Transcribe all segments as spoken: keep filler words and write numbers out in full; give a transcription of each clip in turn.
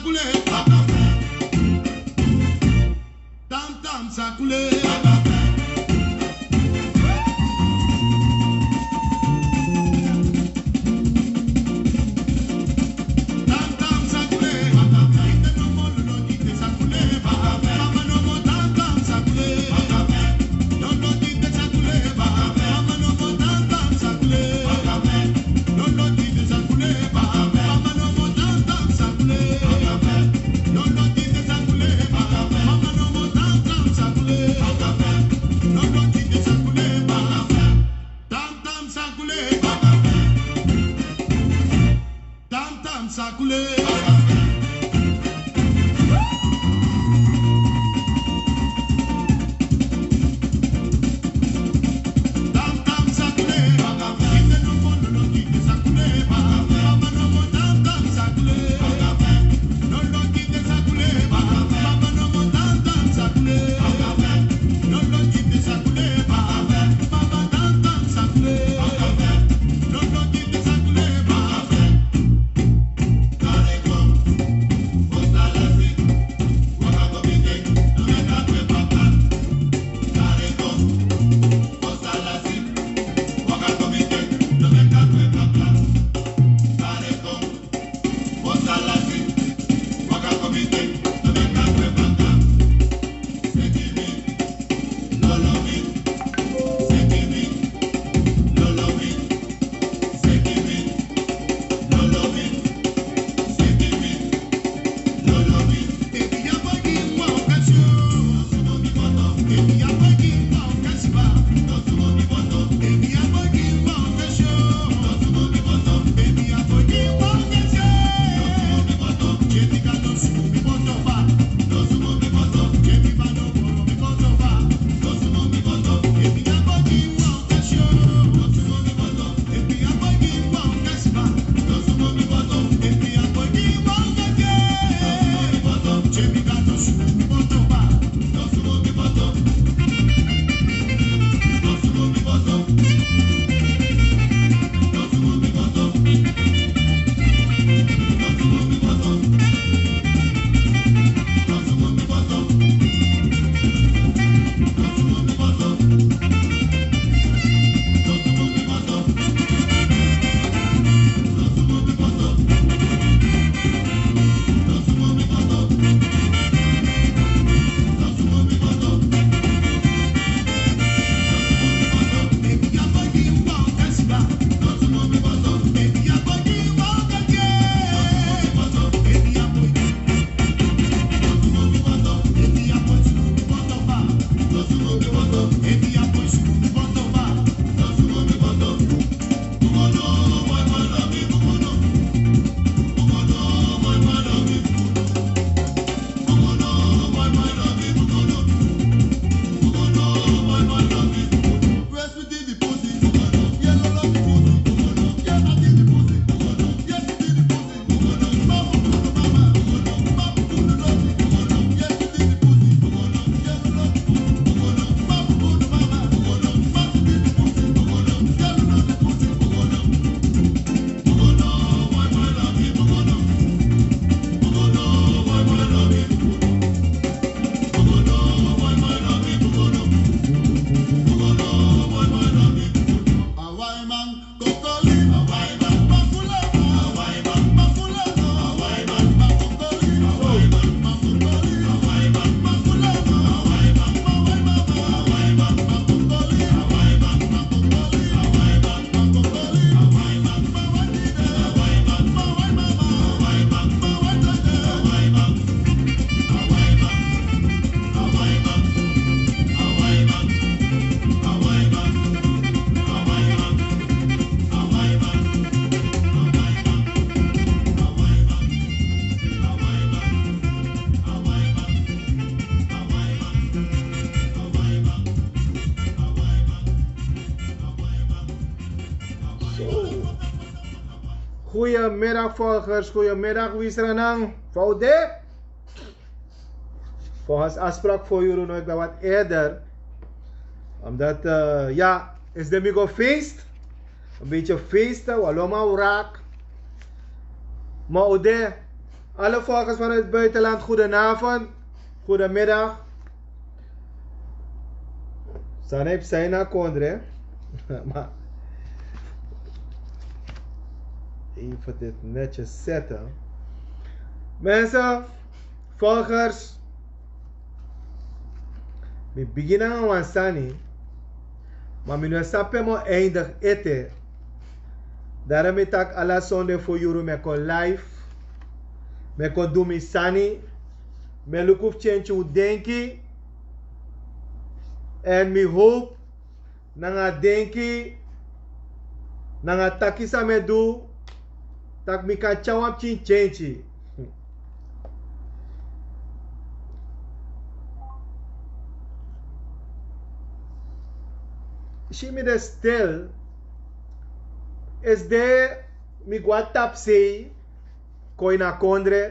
Tam tam sakule. Tam tam sakule. Tam tam sakule. Goedemiddag volgers, goedemiddag Wisranang. Foude. Volgens afspraak voor jullie nog wel wat eerder. Omdat, eh, ja, is de Migo feest. Een beetje feesten, waloma wrak. Maar ode, Alle volgers vanuit het buitenland, goedenavond, goedemiddag. Sanep Saina Kondre. Maar even dit netjes zetten. Mensen, volgers, mi bigin nanga wan sani, ma mi no sabi pe mi o eindig ete. Daarom mi taki ala sonde fu yuru mi e kon live, mi e kon du mi sani, mi e luku fu tyentyi un denki. Èn mi hopu nanga denki, nanga taki san mi e du, tak' mi kan tyari wan pikin tyentyi. Si mi de stil, esde mi go na tapusei, kon ini a kondre,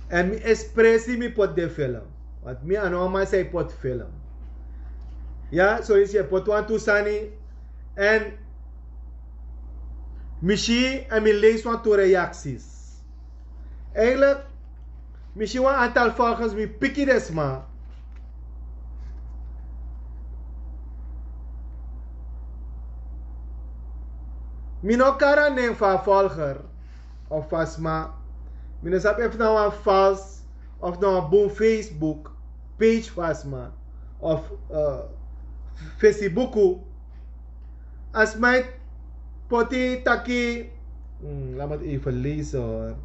èn mi ekspresi mi poti den film. Want mi a no wan man san e poti film. Ya, so yu si e poti wantu sani, èn mi si èn mi leisi wantu reaksis. Eigenlijk, mi si wan antal volgers, mi piki den sma. Mi no kari a nen fu a volger of fu a sma. Mi no sabi efu na wan vals of na wan bun Facebook page fu a sma of, eh, Fesibuku. A sma e poti taki, mm, laat me het even lezen hoor.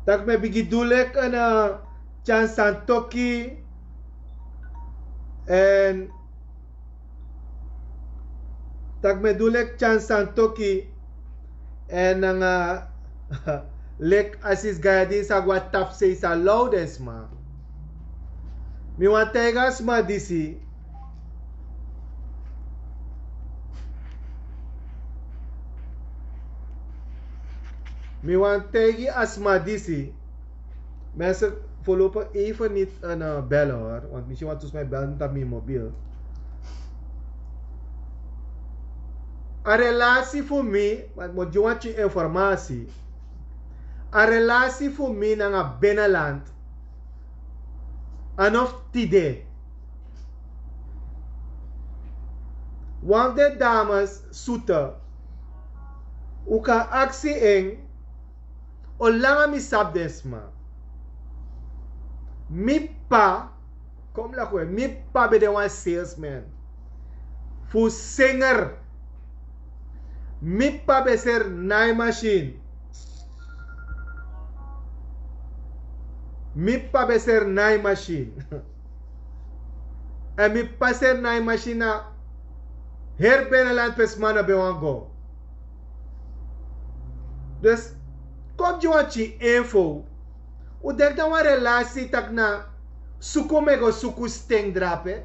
Tak' mi e bigin du leki, eh, Tyan Santoki. Èn tak' mi e du leki Tyan Santoki. Èn nanga leki Asis Gayadin sa go na tapusei sa low den sma. Mi wani taigi a sma disi. Mi wani taigi a sma disi. Mensen, voorlopig even niet, eh, bellen hoor. Want misschien want dus mij bellen op mijn mobiel. A relasi fu mi, want mi o gi wan pikin informasi. A relasi fu mi nanga binnenland, a no fu tide. Wan fu den dames, Sute, un kan aksi en, olanga mi sabi den sma. Mi p'pa, kom laki we, mi p'pa ben de wan salesman fu singer. Mi p'pa ben seri naimasin. Mi p'pa ben seri naimasin. Èn mi p'pa seri naimasin na heri binnenland pe sma no ben wani go. Dus, kon gi wan pikin info. Un denki dan wan relasi tak' na suku mi e go suku sten drape.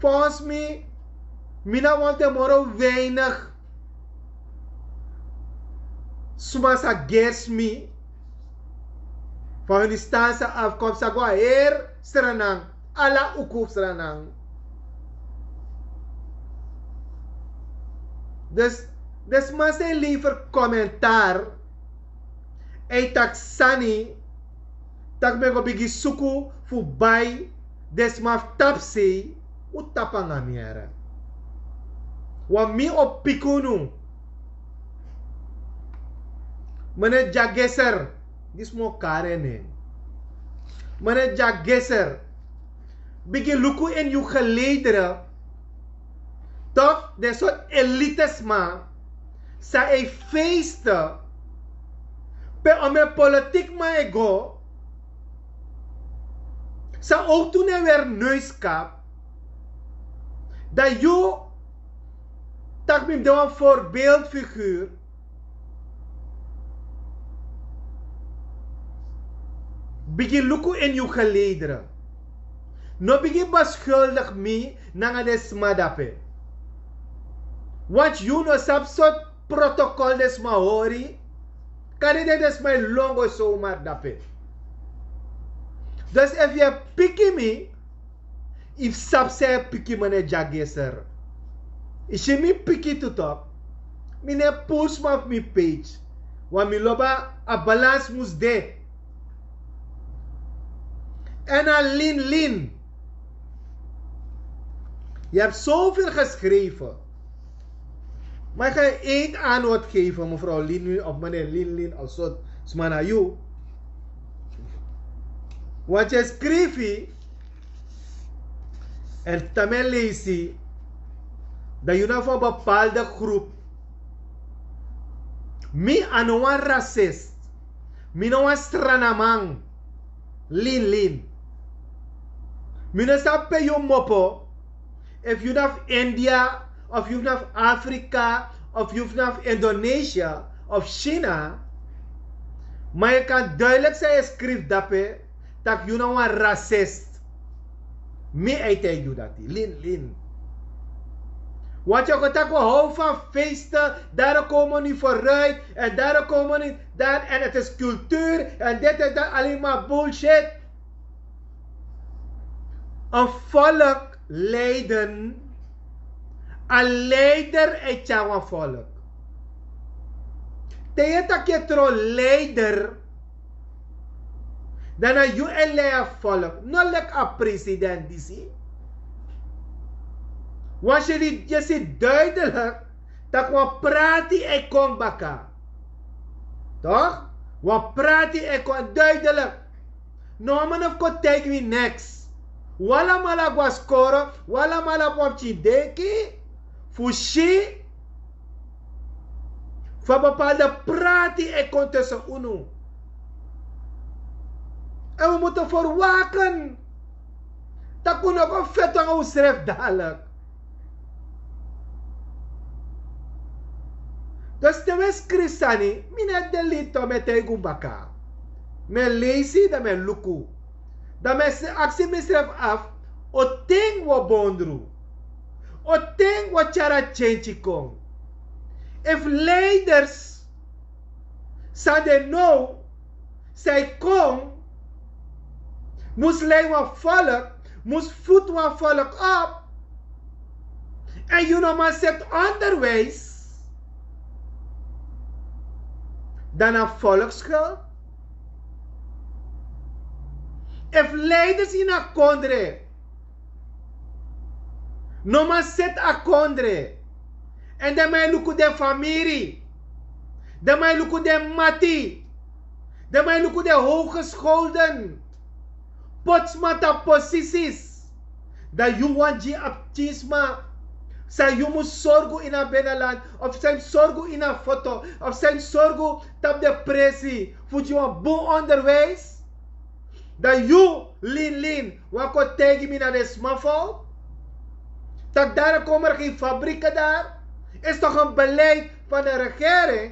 Volgens mi, mi na wan fu den moro weinig sma sa gersi mi. Van hun distansa afkomst sa go a heri Sranan, ala uku fu Sranan. Dus den sma sa e lever commentaar. Èn yu taki sani, taki mi e go bigin suku fu bai den sma fu tapusei, un tapu nanga mi yere. Wan mi o piki unu. Mene Dyageser, disi mi o kari en nen. Mene Dyageser, bigin luku ini yu gelederen. Toch, den sortu elite sma san e feeste pe omeni politikman e go, san ook tu no e weri neuskap. Dan yu taki mi mus de wan voorbeeldfiguur. Bigin luku ini yu gelederen. No bigin beschuldig mi nanga den sma dape. Want yu no sabi sortu protocol den sma hori. Kan den sma e lon go zomaar dape. Dus efu yu e piki mi, yu mus sabi san yu e piki, mene Dyageser. Yu si mi piki tu, toch. Mi no e puru sma fu mi page. Wan mi loba a balans mus de. En a lin lin. Je hebt zoveel geschreven. Maar ik ga je één antwoord geven, mevrouw Lin Lin of meneer Lin Lin of zo, sma na you. Want je schrijft en tamen leisi dat je na voor een bepaalde groep. Mi a no wan racist. Mi no wan stranaman. Lin lin. Mi no sabi pe yu mopo. Efu yu na fu India, of yu na fu Afrika, of yu na fu Indonesia of China. Maar je kan duidelijk zijn je schrijft dape dat yu na wan racist. Mi e taigi yu dati lin lin. Want je kan taki we houden van feesten, daar komen we nu vooruit en daar komen we nu daar en het is cultuur en dit en dat, alleen maar bullshit. Een volk leiden. Een leider e tyari wan volk. Te yu taki yu tron leider, dan na yu e lei a volk, no leki a president disi. Want je si duidelijk dat wan prati e kon baka. Toch? Wan prati e kon duidelijk. No man of kon taigi mi niks. Wi alamala go na skoro, wi alamala abi wan pikin denki fu si fa bepaalde prati e kon tussen unu. En we moeten verwaken dat unu ook een vet aan onszelf dadelijk. Dus te we skrifi sani, mi na de lito mi e taigi un baka. Mi e leisi dan mi e luku. Dan mi e aksi misrefi afu, o ten wi o bondru? O ten wi o tyari a tyentyi kon? Efu leiders san den now, san e kon, mus lei wan volk, mus voed wan volk op, en yu no man seti onderwijs, dan na volksschuld. Efu leiders ini a kondre no man seti a kondre, en dan man e luku den famiri, dan man e luku den mati, dan man e luku den hogescholen, poti sma tapu posisis, dan yu wani gi a pikin sma san yu mus sorgu ini a beneland, of san yu mus sorgu ini a foto, of san yu mus sorgu tapu depresi fu gi wan bun onderwijs. Dan yu, lin lin, wan kon taigi mi na den sma fu taki dare komer gen fabrike dare. Is toch en beleid van de regering?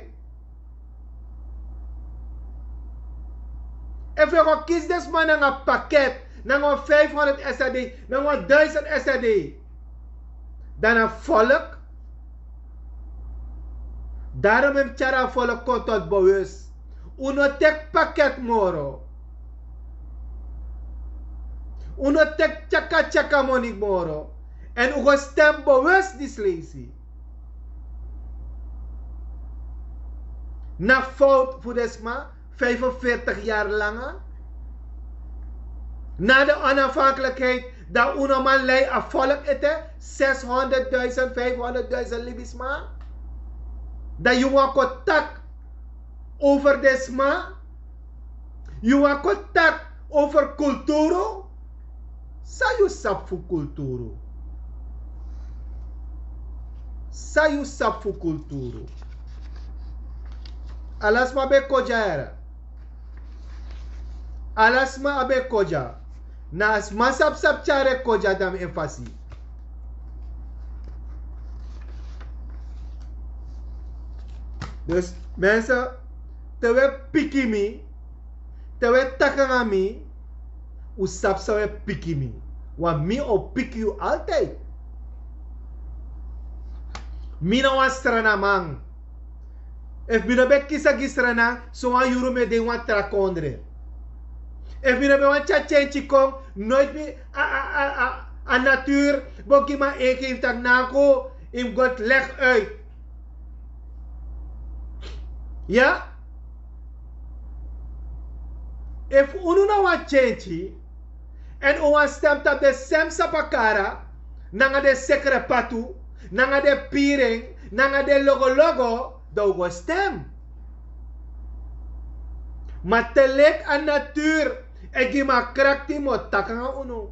Efu yu go kisi den sma nanga paket, nanga wan vijfhonderd srd, nanga wan duizend srd, dan na volk. Daro mi mus tyari a volk kon tot bewus. Un no teki paket moro. Un no teki tyaka tyaka moni moro. En un go stem bewus disi leisi. Na fout fu den sma, vijfenveertig yari langa. Na de onafhankelijkheid, dan un no man lei a volk ete, zeshonderdduizend, vijfhonderdduizend libisma. Dan yu wan kon taki over den sma. Yu wan kon taki over kulturu. San yu sabi fu kulturu? San yu sabi fu kulturu? Ala sma ben kon dya yara. Ala sma a ben kon dya. Na a sma sabi sabi tyari e kon dya dan mi en fasi. Dus mensen, te we piki mi, te we taki nanga mi, un sabi san we piki mi. Want mi o piki yu altijd. Mi na wan stranaman. Efu mi no ben kisi a gi strana, so wan yuru mi e de ini wan tra kondre. Efu mi no ben wani tyari tyentyi kon, noit mi a, a, a, a, a natuur bo gi mi a ingeving taki naku, yu mus go legi uit. Ya? Efu unu no wani tyentyi, èn un wani stem tapu den sem sapakara, nanga den sekre patu, nanga den piring, nanga den logologo, dan un go stem. Ma te leki a naturu e gi mi a krakti, mi o taki nanga unu.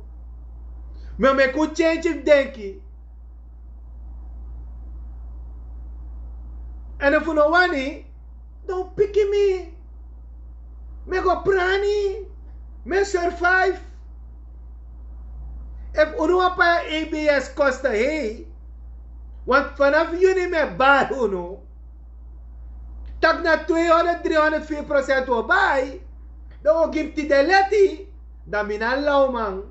Mi o meki un tyentyi fu denki. Èn efu un no wani, dan un piki mi. Mi e go prani. Mi e survive. Efu unu wani pai a abs kosten hei, want fanafu yuni mi e bari unu taki na tweehonderd, driehonderd, viri procent un o bai. Dan un o gi mi tide leti. Dan mi na lawman.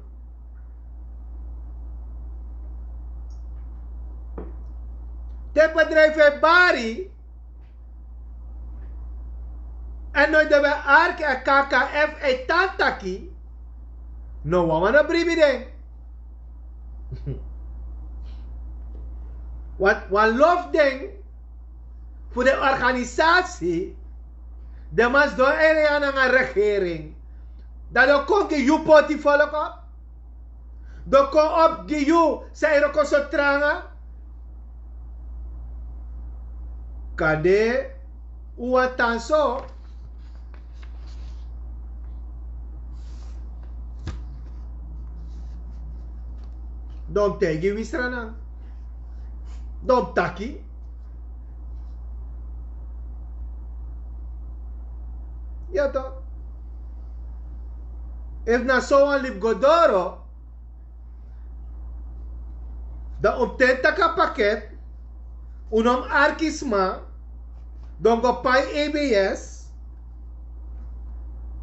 Te bedrijfu e bari, èn no de ben arki a kkf e tan taki, no wawan no bribi den. Wan lofu den fu den organisasi, den man sidon area nanga regering. Dan den o kon gi yu poti foloko. Den o kon opo gi yu san yu e kon so tranga. Kande un wani tan so. Don taigi wi srana. Don taki. Ya to. Efu na so wan libi go doro, dan un mus taki a paket. Un no mus arki sma. Don go pai abs.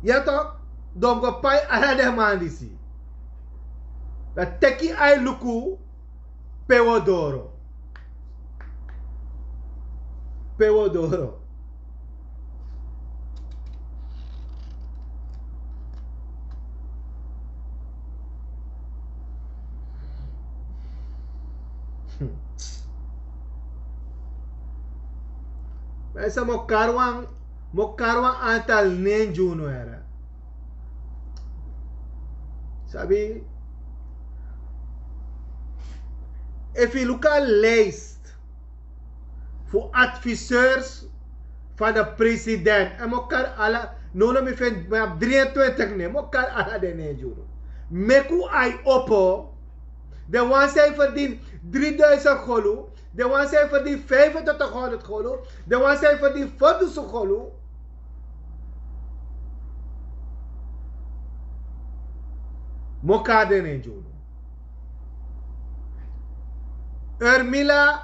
Ya to. Don go pai ala den man disi. Dan teki ai luku pe un o doro. Pe un o doro. Mensen, mi o kari wan, mi o kari wan antal nen gi unu here. Sabi, efu yu luku a lijst fu adviseurs van de president, èn mi o kari ala, no no, mi feni mi abi drieëntwintig nen, mi o kari ala den nen gi unu. Meki un ai opo. Den wan san e ferdini drieduizend golu, den wan san e ferdini vijfendertighonderd golu, den wan san e ferdini fordus golu. Mi o kari den nen gi unu. Urmila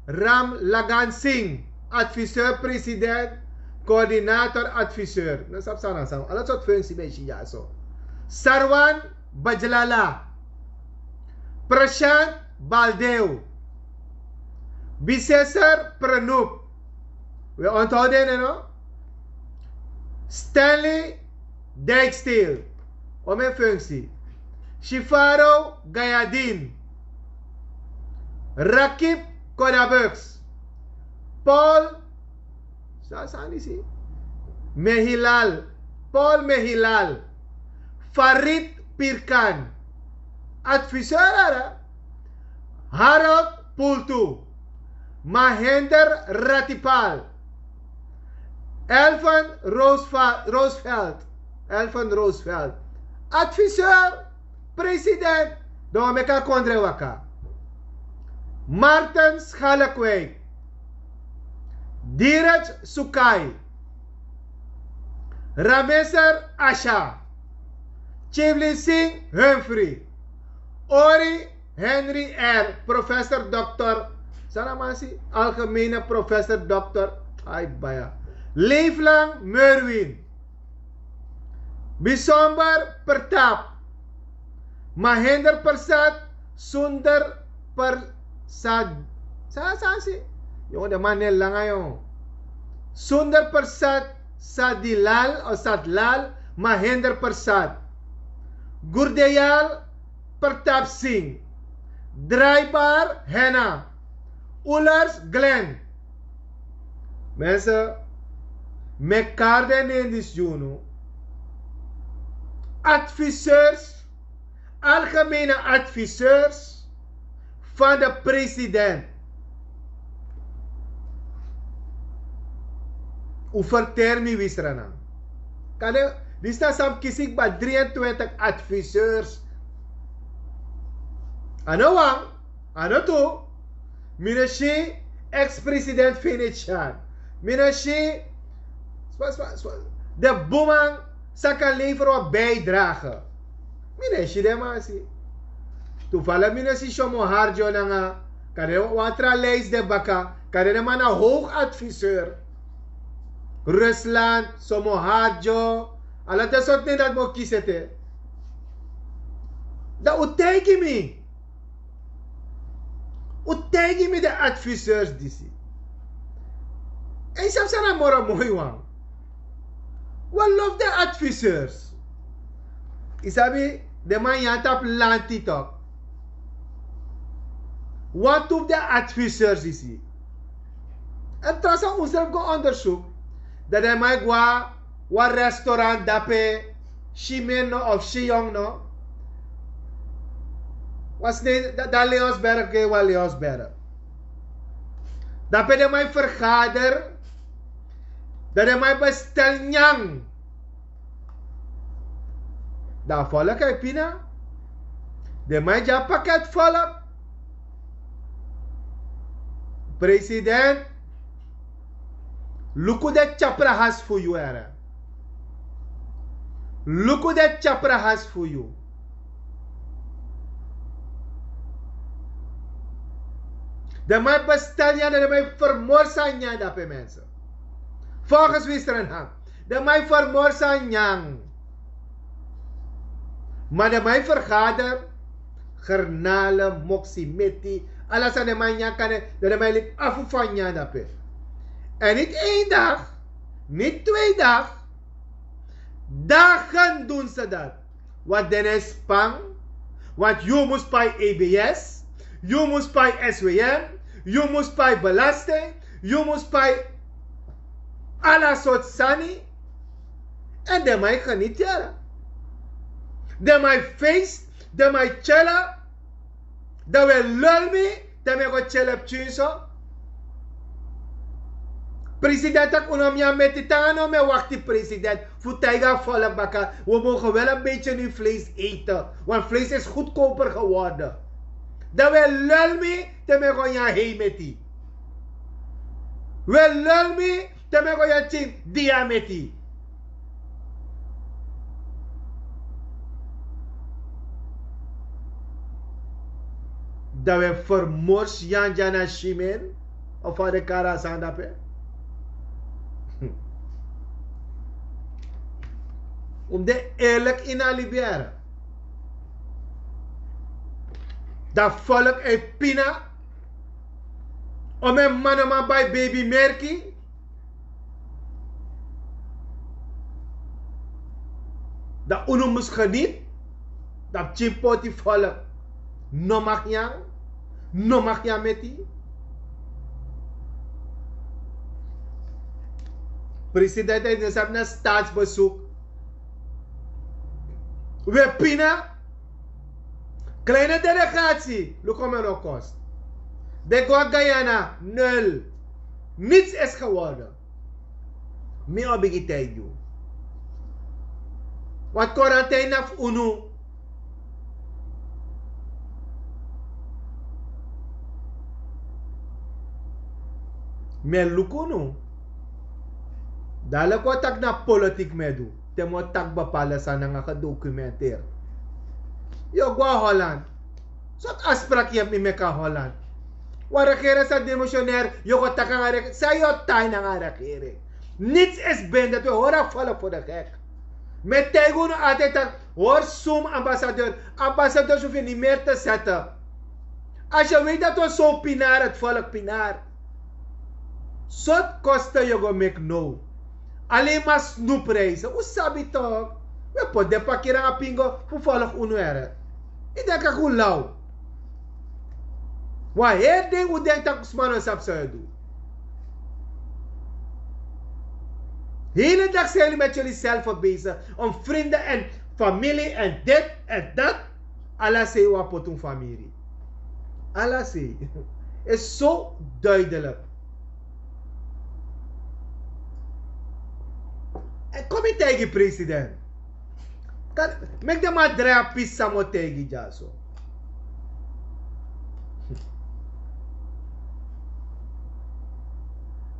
Ram Lagan Singh, adviseur president, coördinator adviseur. No sabi san na san, ala sortu functie ben si dyaso. Sarwan Bajlala, Prashant Baldev, Biseser Pranup. We onthouden no? Stanley Dijksteel, o mi en functie. Shifaro Gayadin, Rakib Kodabux, Paul, san san disi, Mehilal, Paul Mehilal, Farid Pirkan, adviseur ara, Harold Pultu, Mahinder Ratipal, Elvan Roosevelt, Elvan Roosevelt, adviseur president, don meki a kondre waka. Martin Schalkwijk, Diraj Sukai, Rameser Asha, Chivli Singh Humphrey, Ori Henry R, professor dokter, san na man si, algemene professor dokter, ai baya, Leeflang Merwin, Bisomber Pertap, Mahinder Persad, Sunder Persad, san san si, yongo, den man nen langa yongo. Sunder Persad, Sadilal o Sadlal, Mahinder Persad, Gurdeyal Pratap Singh, Draaibaar Henna, Ullers Glen. Mensen, mi e kari den nen disi gi unu. Adviseurs, algemene adviseurs van de president. Un ferteri mi wisrana. Kande, disi na san mi kisi kba, drieëntwintig adviseurs. A no wan, a no tu. Mi no si ex-president Venetiaan. Mi no si den buman san kan leveri wan bijdrage. Mi no e si den man. Si, toevallig mi no si Somo Harjo nanga, kande wan tra lijst de baka, kande den man na hoog adviseur. Rusland, Somo Harjo, ala den sortu nen dati mi o kisi ete. Dan un taigi mi. Un taigi mi den adviseurs disi. En yu sabi san na moro moi wan? Wan lof den adviseurs. Yu sabi, den man nyan tapu lanti tok. Wan tu fu den adviseurs disi. En tra san un srefi go onderzoek, dan den man e go na wan restaurant dape, Shimen no of Shiyong no, wan snei, dan Leonsberg, oké, wan Leonsberg. Dape den man e vergader, dan den man e bestel nyan. Dan a volk e pina. Den man e gi a paket volk. President, luku den tyaprahas fu yu, here. Luku den tyaprahas fu yu. Den man e bestel nyan, den man e fermorsi a nyan dape, mensen. Volgens Wisrenhang, den man e fermorsi a nyan. Ma den man e vergader, garnalen, moksi, meti, ala san den man e nyan, kande, dan den man e libi afu fu a nyan dape. En niet één dag, niet twee dag, dagen doen ze dat. Want den e span, want yu mus pai A B S, yu mus pai S W M, yu mus pai belasting, yu mus pai ala sortu sani. En den man e geniet, here. Den man e feest, den man e chille. Dan un e lul mi, dan mi e go chille pikinso. President taki un no mus nyan meti, te nanga now mi e wakti president fu taigi a volk baka, we mogen wel een beetje nu vlees eten, want vlees is goedkoper geworden. Dan un e lul mi, te mi e go nyan hei meti. Un e lul mi, te mi e go nyan tin dia meti. Dan un e fermorsi a nyan dya na Shimen, of fa den kari a sani dape. Un mus de eerlijk ini a libi, here. Dan a volk e pina. Omeni man no man bai baby merki. Dan unu mus geniet. Dan pikin poti, volk no mag nyan, no mag nyan meti. President e de, sabi, na staatsbezoek. Un e pina. Kleine delegatie, luku mi no kost. Den go na Guyana, nul. Niets is geworden. Mi o bigin taigi yu. Want quarantaine na fu unu. Mi e luku unu. Dati leki un taki na politiek mi e du. Te mi o taki bepaalde sani nanga gedocumenteerd. Yu o go na Holland. Sortu afspraak yu e meki na Holland? Wan regering sa demissionair, yu o go taki nanga regering. San yu o taigi nanga regering? Niets is bindend, we hori a volk voor de gek. Mi e taigi unu altijd taki, hori sum ambassadeur. Ambassadeurs hoef je niet meer te zetten. Als je weet dat we zo pinaren, het volk pinaren. Sortu kosten yu o go meki now? Alleen maar snoeprijzen. Un sabi toch. We poti den pakiri nanga pingo fu volg unu, here. Yu denki un law? Wan heri dei un denki tak' sma no sabi san yu e du. Hele dag zijn jullie met jullie zelf bezig om vrienden en Famili en dit en dat. Ala sei wan potun famiri. Ala sei. Is so duidelik. En komi taigi president. Meki de man drai a pisi samo taigi dyaso.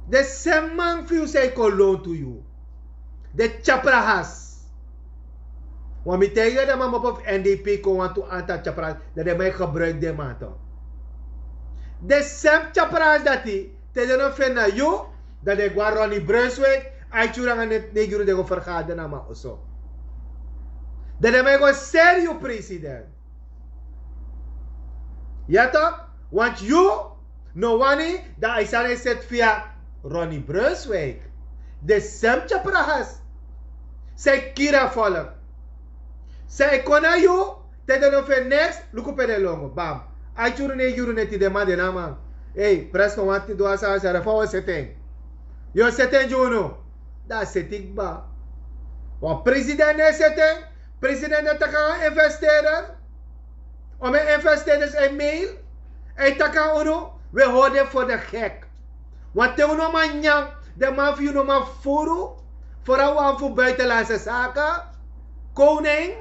De seman fu yu sei kon lontu yu. De tyaprahas. Wan mi taigi dat de man mopo fu n d p kon wantu anta tyaprahas dat de man e gebruik de man to. De sem tyaprahas dati te de no feni na yu. Dat de gwa roni brunswik. Ai tyuru anga neguru de go fergade na man oso. Dat de man e go seri yu president. Ya tok. Want yu no wani dan a e sani e seti fia roni brunswik. De sem tyaprahas. Sai kiri a folk. Sai kon na yu. Te de no feni neks luku pe de longo bam. A e tyuru ne yuru ne ti de man de na man. Ei presko wanti du a sani sari fa wan seti en. Yu o seti en gi unu. Dan a seti kba. Wan president no e seti en. President no e taki nanga investeerders. Ome investeerders e mail. A e taki nanga unu. We hori den for de gek. Wan te unu man nyan den man fu yu no man furu. Foro wan fu buitenlandse sake. Koning.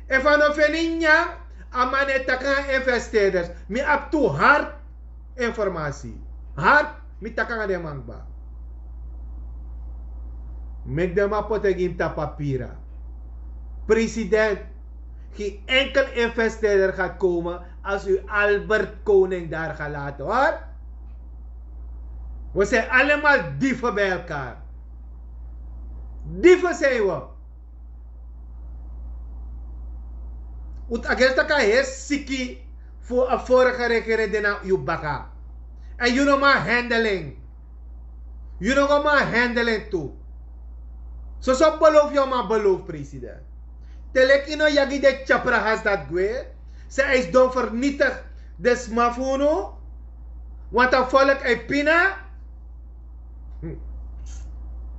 Efu a no feni nyan a man no e taki nanga investeerders. Mi abi tu hard informasi. Hard. Mi taki nanga den man kba. Meki den man poti en gi mi tapu a pira. President. Gen enkel investeerder gaat komen als u Albert Koning daar gaat laten hoor. We zijn allemaal dieven bij elkaar. Dieven zijn we. Un ageri taki a heri siki fu a vorige regering de na yu baka. Èn yu no man handel en. Yu no go man handel en tu. Soso belofu yu o man belofu president. Te leki yu no yagi de tyaprahas dati gwe. San a e sidon fernitigi den sma fu unu. Want a folk a e pina.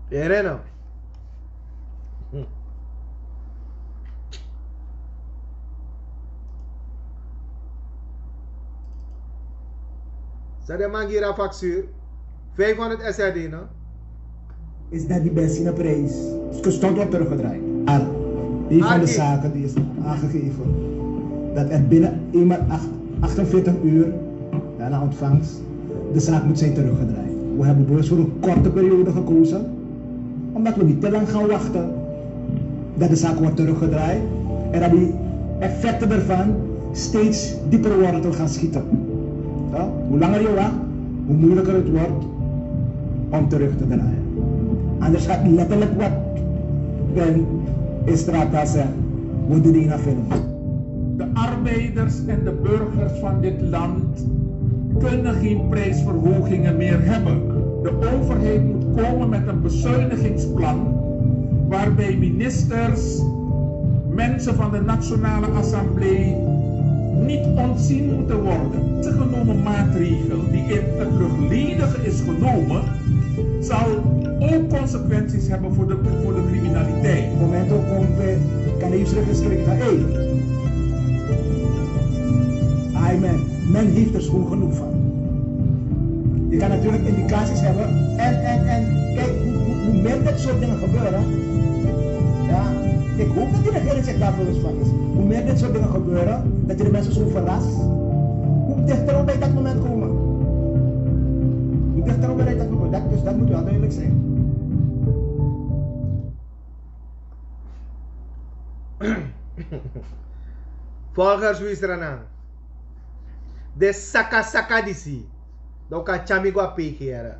Yere no. San den man gi yu a faksur. Vijfhonderd srd no. Is dat die benzineprijs? Gestort wordt teruggedraaid. Al een van de zaken die is aangegeven dat er binnen eenmaal achtenveertig uur daarna ontvangst de zaak moet zijn teruggedraaid. We hebben bewust voor een korte periode gekozen omdat we niet te lang gaan wachten dat de zaak wordt teruggedraaid en dat die effecten ervan steeds dieper wortel gaan schieten. Hoe langer je wacht, hoe moeilijker het wordt om terug te draaien. Anders gaat letterlijk wat Ben Estrada zegt, we doen die naar film. De arbeiders en de burgers van dit land kunnen geen prijsverhogingen meer hebben. De overheid moet komen met een bezuinigingsplan waarbij ministers, mensen van de Nationale Assemblée niet ontzien moeten worden. Deze genomen maatregel, die in het luchtledige is genomen, zal ook consequenties hebben voor de, voor de criminaliteit. Momento kon pe kan yu srefi skrifi fa ei. Ai men, men heeft er schoon genoeg van. Je kan natuurlijk indicaties hebben en en en kijk hoe hoe hoe meer dit soort dingen gebeuren. Ja, ik hoop dat die regering zich daar bewust van is. Hoe meer dit soort dingen gebeuren, dat je de mensen zo verrast, hoe dichter we bij dat moment komen. Hoe dichter we bij dat moment komen. Dat dus dat moet wel duidelijk zijn. Volgers wisranan. De saka saka disi. Doka chami go a peki yere.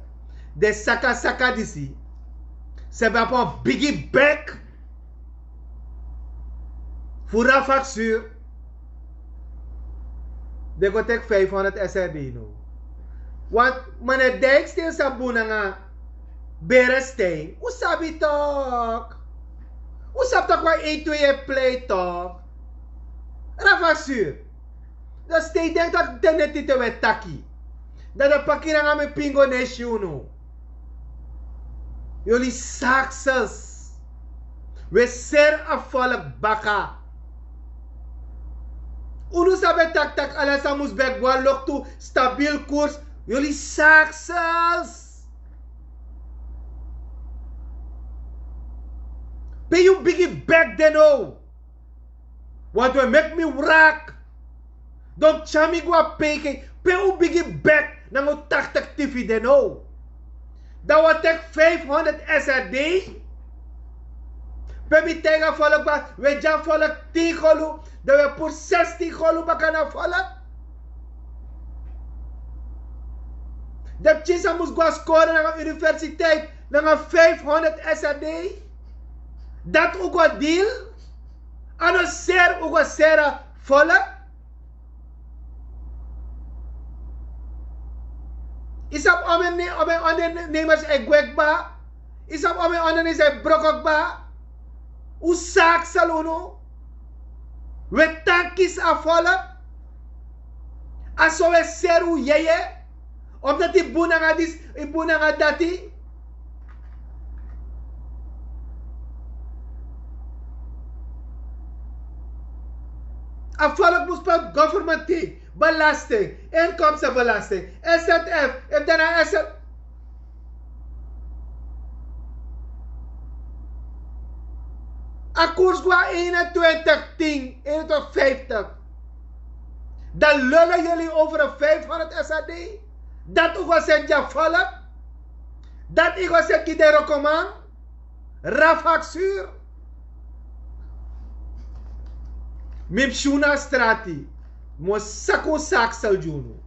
De saka saka disi. Sebe apo bigi bek. Fura faksur. Den go teki vijfhonderd srd no. Want mane dijksteen sabi bun nanga berestein un sabi tok. Un sabi tok wan ein twee e plei tok. Rafasur. Dan stei denki tak' den neti te un e taki. Dan den pakiri nanga mi pingo no e si unu. Yuli saksels. We seri a volk baka. Unu sabi tak' tak' ala san mus ben gwa loktu, stabil kurs. Yuli saksels. Pe yu bigi bek de now? Want we meki mi wrak. Don tyari mi go na peiki. Pe un bigi bek nanga un taktik tifi de now? Dan we teki vijfhonderd srd. Pe mi taigi a volk baka, we gi a volk tin golu. Dan we puru sestin golu baka na volk. Den pikin san mus go na skole nanga universiteit nanga vijfhonderd srd. Dati un go dil. A no seri un go seri a volk. Yu sabi omeni omeni ondernemers e gwe kba. Yu sabi omeni ondernemers e broko kba. Un saksel unu. We taki san a volk. A so we seri un yeye. Omdat yu bun nanga disi, yu bun nanga dati. A volk mus pati government, belasting, inkomstenbelasting, srf, efu dan na srf. A kurs go na eenentwintig tien, eenentwintig vijftig. Dan lullen yuli over a vijfhonderd srd. Dati un go seti gi a volk. Dati un go seti gi den rokoman. Rafak sur. Mi mus si unu na strati. Mi o saka un saksel gi unu.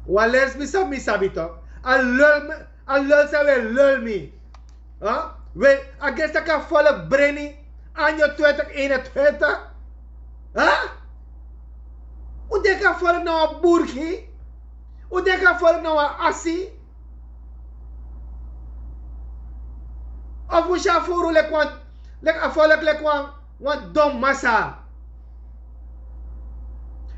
Wan lers mi sabi, mi sabi tok. A lul mi, a lul san we lul mi. We, a gesi tak' a volk breni. Anyo twintig eenentwintig. Un denki a volk na wan burgi? Un denki a volk na wan asi? Of un si a furu leki wan, leki a volk leki wan, wan don masa.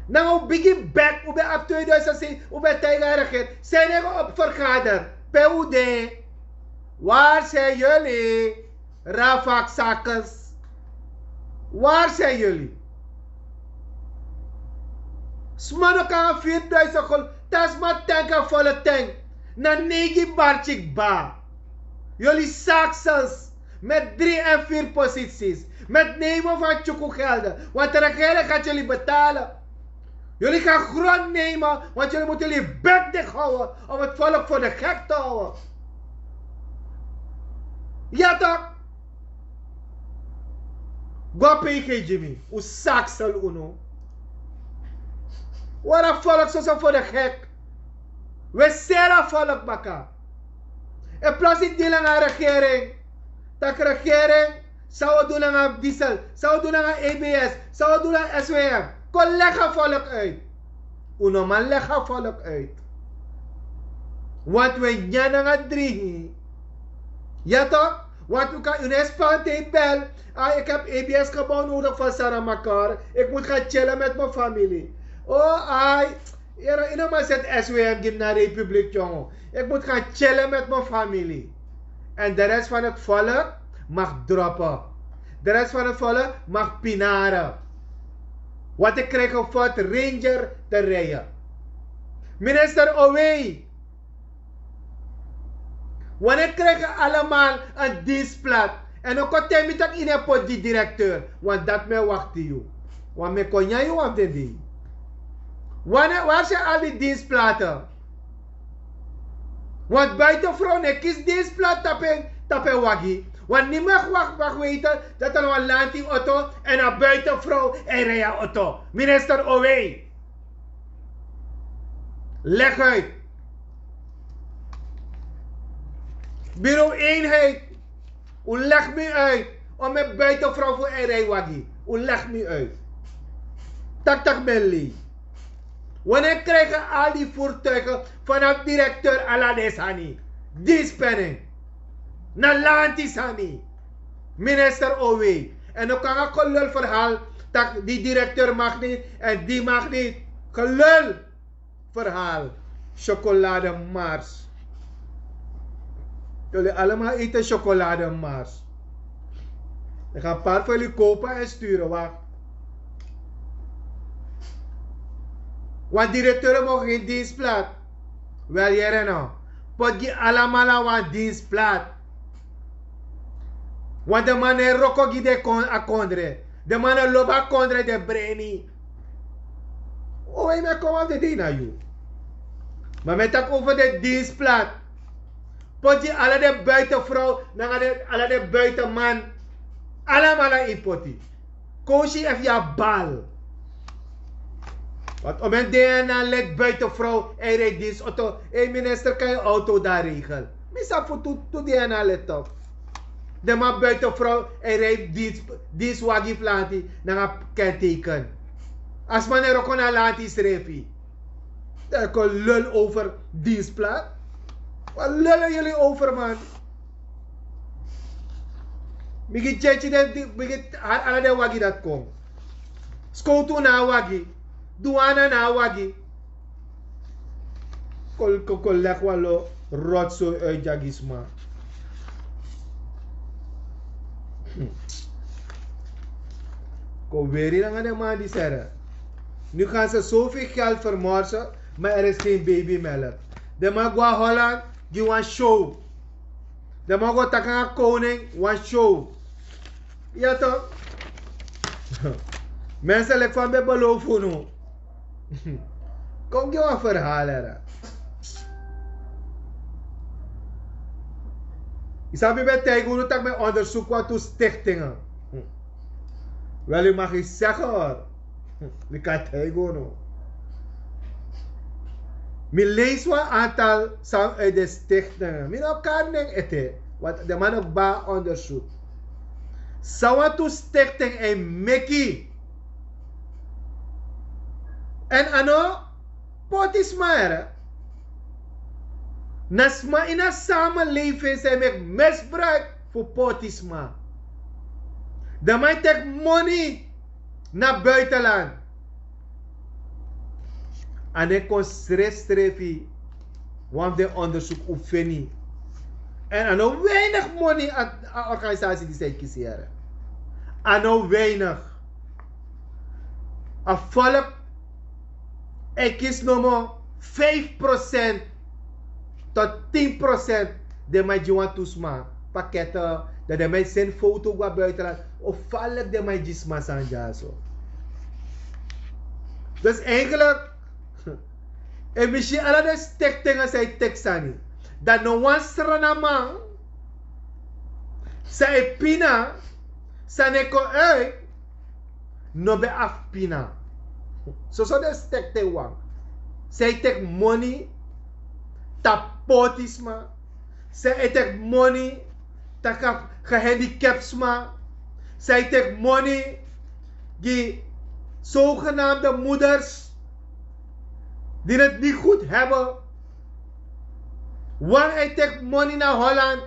Nanga un bigi bek un ben abi tweeduizend zes, un ben taigi a regering, san yu no go op vergader, pe un de? Waar zijn jullie? Rafak sakkels. Waar zijn jullie? Sma no kan a vierduizend gol, tan sma ten kan volle ten. Na neigi bartyi kba. Jullie saksels met drie en vier posities, met nemen van tjuku gelden, want de regering gaat jullie betalen. Jullie gaan grond nemen, want jullie moeten jullie bek dicht houden om het volk voor de gek te houden. Ja toch? Go na pei gi mi, un saksel unu. Wara volk soso voor de gek. We seri a volk baka. In plaats yu dili nanga a regering, taki regering, san wi o du nanga diesel, san wi o du nanga A B S, san wi o du nanga S W M? Kon legi a volk uit. Un no man legi a volk uit. Want wi e nyan nanga dringi. Ya toch? Want un kan, un no e span te yu bel. Ah, ik heb A B S-gebouw nodig van Saramakar. Ik moet gaan chillen met mijn familie. Oh, ai. Yere, yu no man seti S W M gi mi na Republiek, yongo. Ik moet gaan chillen met mijn familie. En de rest van het volk mag droppen. De rest van het volk mag pinaren. Want ik krijg een Ford Ranger te rijden. Minister Owei, wanneer krijgen allemaal een dienstplaat? En ook al temi tak' yu no e poti gi directeur, want dati mi e wakti yu. Want mi e kon nyan yu wan fu den dei. Wanneer, waar zijn al die dienstplaten? Want buitenvrouw no e kisi dienstplaat tapu en, tapu en wagi. Want niemand mag, mag weten dat er een lanti auto en een buitenvrouw e rij a auto. Minister Owei, leg uit. Bureau eenheid, un legi mi uit. Omeni buitenvrouw fu e rij wagi, un legi mi uit. Taki tak' mi e lei. Wanneer krijgen al die voertuigen vanaf directeur ala den sani? Dienstpenning. Na lanti sani. Minister Owei. En no kon nanga gelul verhaal tak' die directeur mag niet en die mag niet. Gelul verhaal. Chocolademars. Jullie allemaal eten chocolademars. Dan ga pari fu eli kopa en sturu wak. Wan direkteur mogi gen dienstplat. Wel yere no. Pot gi alamala wan dienstplat. Want de man e roko gi de kon a kondre. De man e lobi a kondre de breni. O wei me kon wan de dei na yu. Ma me tak over de dienstplat. Poti ala de buitenvrouw nanga de ala de buitenman. Alamala yu poti. Kosi efu yu a bal. Want o men dna let buitenvrouw en yu rij dienst auto. Ei minister kan yu auto daar regel. Mi sabi fu tu tu dna let op. De man buitenvrouw en yu rij dienst wagi fu lanti nanga kenteken. A sma ne roko na lanti srefi. Dan kon lul over dienstplat. Wat lullen jullie over man? Migi tjetje den migi ala den wagi dat kon. Skowtu na a wagi. Duana na a wagi. Kol kol leg wan lo rotso uit dyagisma. Kon weri nanga den man di sere. Nu gaan ze zoveel geld vermorsen, maar er is geen babymelk. Den man go a Holland gi wan show. Den man go taki nanga koning wan show. Ya to. Mensen leki fa mi ben belofu unu. Kon gi wan verhaal era. Yu sabi ben taigi unu tak' mi onderzoek wan tu stichtingen. Wel yu mag yu zeggen hoor. Yu kan taigi unu. Mi lees wan aantal san uit de stichtingen mi no kan nen ete. Want de man ook ba onderzoek. San wan tu stichting en meki. En ano poti sma ere. Na sma ini a samenleving san e meki misbruik fu poti sma. Dan man e teki moni na buitenland. A no e kon srefsrefi wan fu den onderzoek un feni. En a no weinig moni a organisasi di san e kisi here. A no weinig. A volk e kisi nomo vijf procent tot tin procent. Den man e gi wan tu sma pakete. Dan den man e seni foto go na buitenland. Of falik den man e gi sma sani dyaso. Dus eigenlik efu mi si ala den stiktingen san e teki sani, dan no wan sranaman san e pina, san e kon uit, no ben abi pina. Soso den stekte wan san e teki moni tapu poti sma, san e teki moni tapu gehandicap sma, san e teki moni gi zogenaamde moeders die het niet goed hebben. Wan e teki moni na Holland.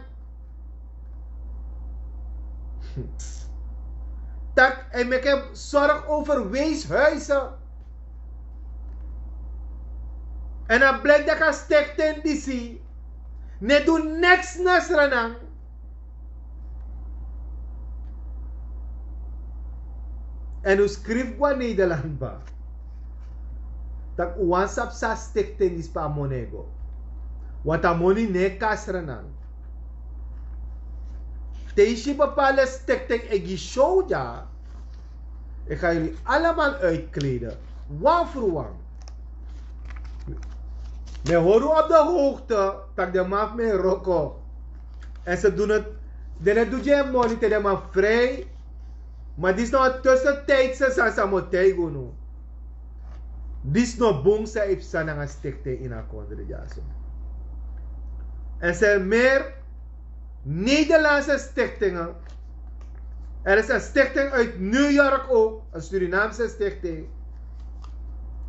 Tak' e meki en zorg over weeshuizen. En a blik daka stekten disi ne du neks na sranan. En un skrifi go na nederland ba tak' un wani sabi san a stekten disi pe a moni e go. Want a moni no e kon na sranan. Te yu si bepaalde stekten e gi show dya, e ga yuli alamal uitkleden wan fru wan. Mi e hori un op de hoogte tak' den man fu mi e wroko. En se du no den no e du gi en moni te den man fri. Ma disi na wan tusentijds sani san mi o taigi unu. Disi no bun san e psa nanga stekten ini a kondre dyaso. En se meri nederlandse stichtingen. Er is en stichting uit new york ook, en surinaamse stichting.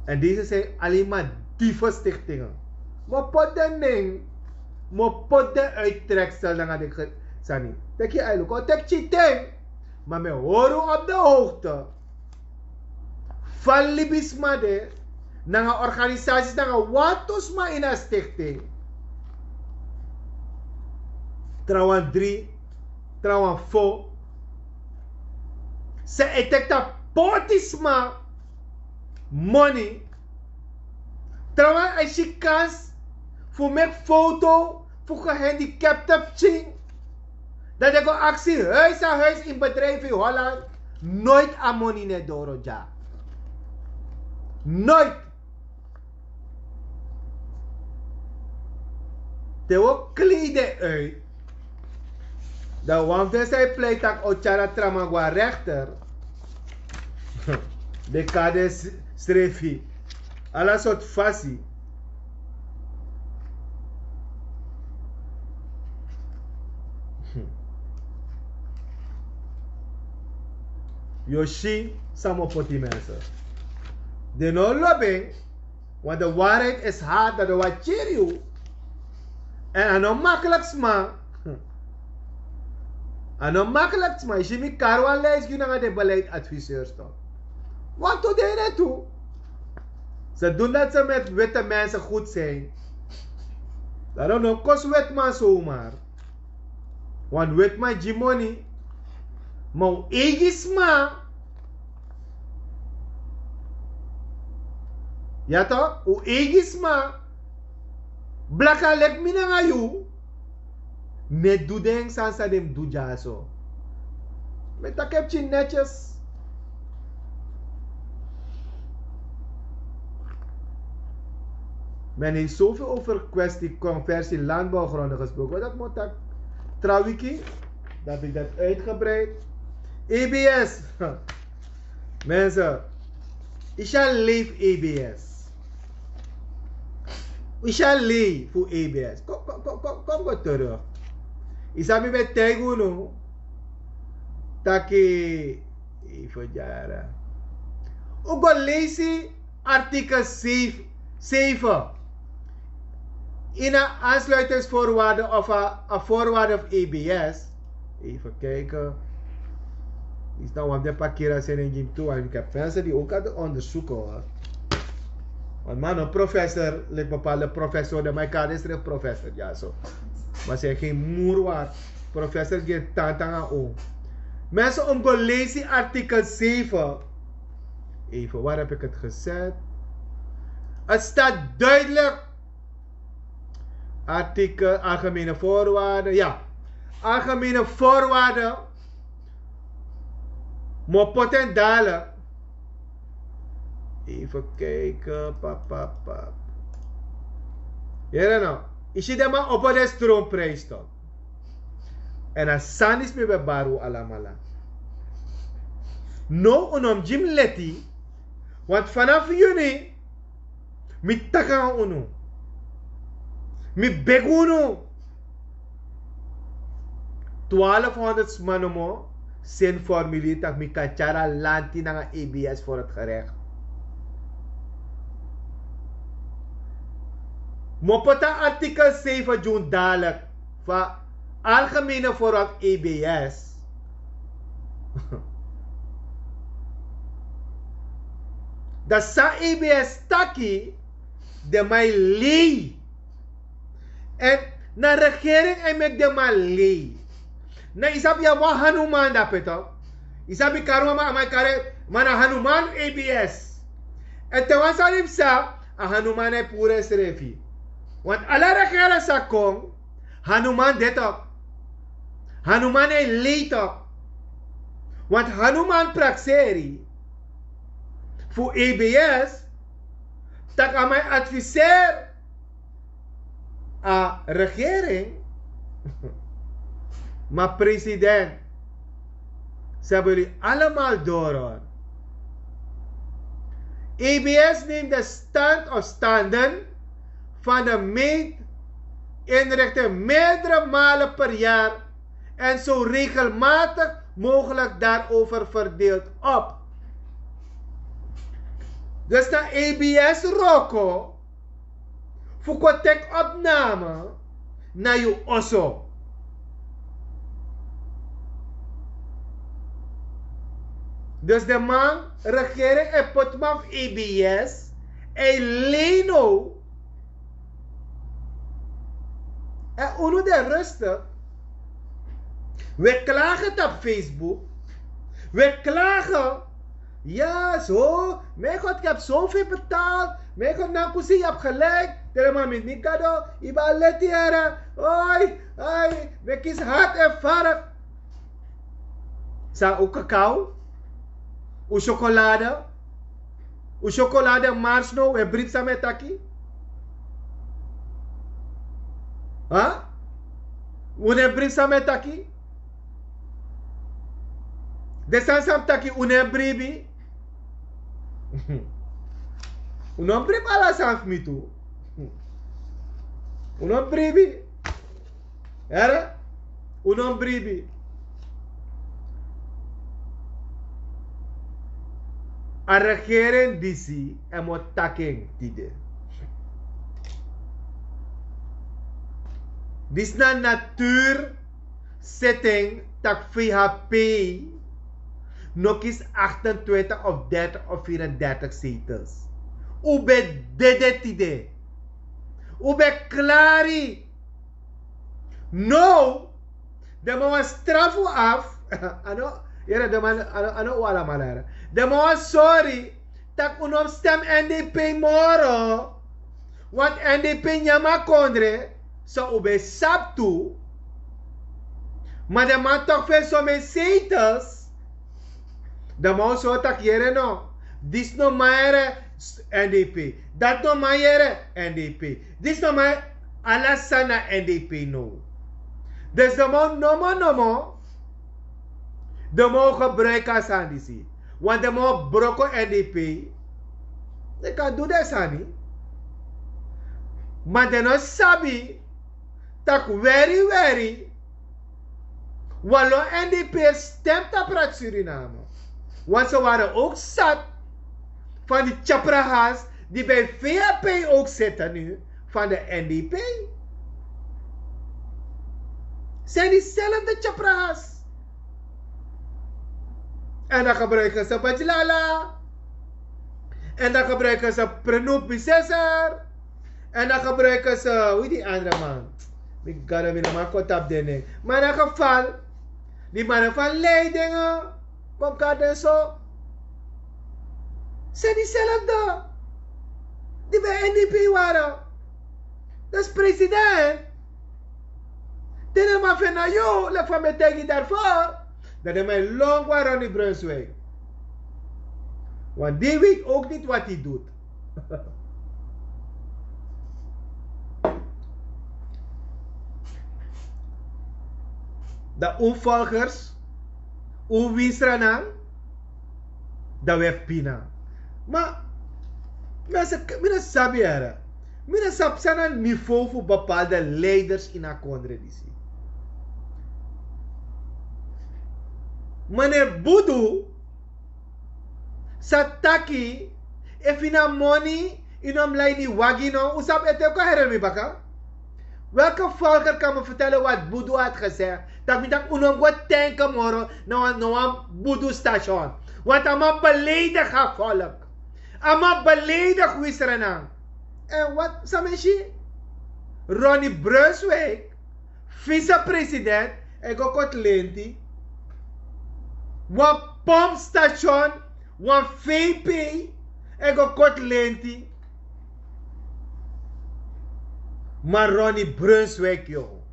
En deze zijn alleen maar dieve stichtingen. Mi o poti den nen. Mi o poti den uittreksel nanga den sani. Teki yu ailuk o teki tyi ten. Ma mi e hori un op de hoogte fa libisma de nanga organisasi nanga wantu sma ini a stikting. Trawan dri, trawan fo. San e teki tapu pôti sma moni. Trawan a e si kans fu meki foto fu gehandikepte pikin. Dan den go aksi huis a huis in bedrijfi holland. Noit a moni no e doro dya. Noit. Te wi o klei den uit, dan wan fu den san e plei tak' o tyari a traman go na rekter. Den kari den srefi ala sortu fasi. Yu o si san mi o poti mense. Den no lobi en. Want de waarheid is hard dat de wat kiri yu. En a no makkelijk sma. A no makkelijk sma yu si mi kari wan lijst gi nanga de beleidadviseurs toch. Want tu de ne tu. Ze doen dat ze met witte mensen goed zijn. Daarom no kost witman zomaar. Want witman gi moni. Ma un eigi sma. Ya toch un eigi sma. Blaka leki mi nanga yu. Mi e du den sani san den mus du dyaso. Mi e taki en pikin netyes. Men heeft zoveel over kwestie conversie landbouwgronden gesproken dat moet dat. Trawiki, dat heb ik dat uitgebreid. E B S. Mensen, is al leef E B S. Is al leef voor E B S. Kom, kom, kom, kom, kom maar terug. Isabi ben tegen unu. Taki. Even jaren. Ook al lees je artikel zeven, zeven in een aansluitingsvoorwaarde of een, een voorwaarde of E B S. Even kijken. Is dan want de pakira zijn in Jim toe. En ik heb mensen die ook hadden onderzoeken hoor. Want man, een professor, lijkt bepaalde professor, de mijn kader is een professor, ja zo. Maar ze geen moer waard. Professor geen tantang aan o. Mensen om go lezen artikel zeven. Even, waar heb ik het gezet? Het staat duidelijk. Artikel algemene voorwaarden. Ja, algemene voorwaarden. Mo potendale. Even kijken. Pap, pap, pap. Here no. Isi den man opo den stroomprijs toch. En a sani smi ben baru alamala. No, un no mus gi mi leti. Want vanaf yuni mi taki nanga unu. Mi begi unu. Twaalfhonderd sma nomo seni formulier tak' mi kan tyari a lanti nanga E B S voor het gerecht. Mi o poti a artikel zeven gi unu dadelijk. Van algemene voorwaarden E B S. Dan san E B S taki. Den man e lei. En na regering e meki den man lei. Na yu sabi yu abi wan hanuman dape tok. Yu sabi kari wan man a man e kari man na hanuman E B S. En te wan sani psa a hanuman e puru ensrefi. Want ala regering sa kon. Hanuman de tok. Hanuman e lei tok. Want hanuman prakseri fu E B S tak' a man e adviseri a regering. Ma president, ze hebben jullie allemaal door hoor. E B S neemt de stand of standen van de meetinrichting meerdere malen per jaar en zo regelmatig mogelijk daarover verdeeld op. Dus na E B S roko fu kon teki opname na yu oso. Dus de man regering e poti man fu E B S e lei no. En unu de rustig. We klagen op Facebook. We klagen. Ja, zo. Mijn God, ik heb zoveel betaald. Mijn God, na kusi, je hebt gelijk. Tere mami, niet gado. Iba leti here. Oi, oi. We kies hard en verf. Sa u cacao. U chocolade. U chocolade mars no, we brief same taki. Ha? U ne brief same taki. De sani san mi taki un no e bribi. Un no bribi ala sani fu mi tu. Un no bribi. Here. Un no bribi. A regering disi en mi o taki en tide. Disi na natuur. Sitting tak' vhp no kisi achtentwintig of dertig of vierendertig zetels. Un ben dede tide. Un ben klari. No. Den man wan strafu af. Ano, yere den man ano, ano un alamala yere. Den man wan sori tak' un no mus stem ndp moro. Want ndp nyama kondre. So un ben sabi tu. Ma den man tok fu en some zetels. Den man o sori tak' yere no. Disi no man yere. Ndp. Dati no man yere. Ndp. Disi no man yere. Ala sani na ndp no. Dus den man nomo nomo. Den man o gebruiki a sani disi. Want den man o broko ndp. Den kan du den sani. Ma den no sabi tak' weri weri. Walo ndp stem tapu a suriname. Want se wari ook sat van di tyaprahas di bij vhp ook zitten nu. Van de ndp. Zijn diezelfde tyaprahas. En dan gebruiken ze badjlala. En dan gebruiken ze prenupmiseser. En dan gebruiken ze wie die andere man. Mi gado mi no man kon tapu den nen. Maar in elk geval, die mannen van leidingen, kom garden zo. Zijn diezelfde die bij ndp waren. Dus president, te den man feni na yu leki fa mi e taigi yu daarvoor, dan den man e lon go na Ronnie Brunswijk. Want die weet ook niet wat hij doet. Dan un volgers, un winsranan, dan we pina. Ma mi no sabi here. Mi no sabi san na niveau fu bepaalde leiders ini a kondre disi. Meneer Budu sa taki, efu yu na moni, yu no mus lai ini wagi no. Un sabi ete kon here mi baka. Welke volger kan me vertellen wat Budu had gezegd? Dat mi tak' un no mus go tenke moro na wan, na wan Budu station. Want a man beledig a volk. A man beledig wisrenan. En wat sa mi si? Ronnie Brunswijk, vicepresident, e go koti lenti. Wan pompstation, wan vp, e go koti lenti. Ma Ronnie Brunswijk, yo.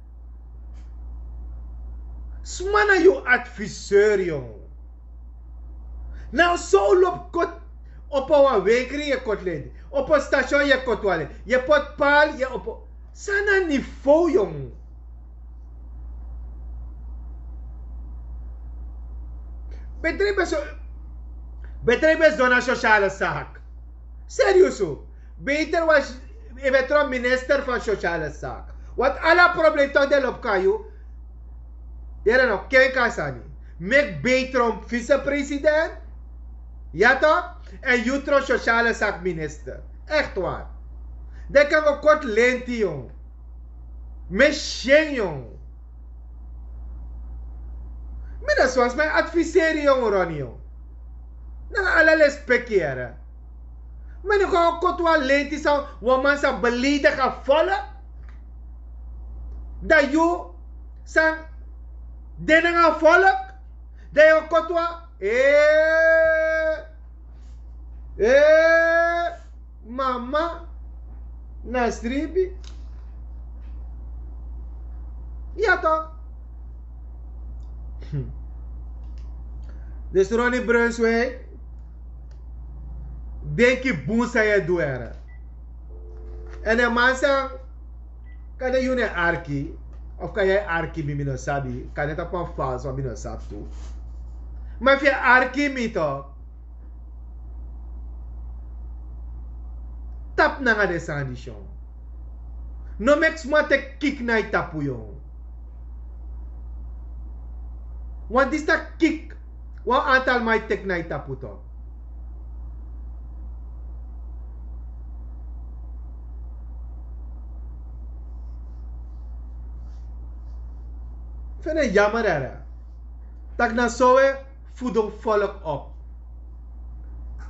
Sma na yu adviseur, yo. Na so un lobi koti. Opo wan wekri yu e koti lenti. Opo station yu e koti wan lenti. Yu e poti pal, yu e opo. San na niveau, yo. Bedrijf ben so, bedrijf ben so na sociale zaak. Seriusu. Beter was, yu ben tron minister van sociale zaak. Want ala probleem toch de lobi kan yu. Yere no, kenki a sani. Meki Beitrom vicepresident. Ya toch? En yu tron sociale zaak minister. Echt waar. Den kan go koti lenti, yo. Mi e si en, yo. Mi no swans mi adviseri, yo, Ronnie, yo. Nanga ala lespeki here. Mi no kan koti wan lenti san wan man sa beledig a volk. Dan yu san de nanga a volk. Dan yu koti wan Ee, ee, mama, na sribi. Ya toch. Dus Ronnie Brunswijk, denki bun san yu e du, èn den man san, kan den yu no e arki, of kan yu e arki mi, mi no sabi, kan den tapu wan falsi wan, mi no sabi tu. Ma efu yu e arki mi toch, tapu nanga den sani disi. No meki sma teki kiki na yu tapu. Want disi na kiki wan antal man e teki na yu tapu toch. Feni en jammer, yara. Tak' na so wi e voed un volk op.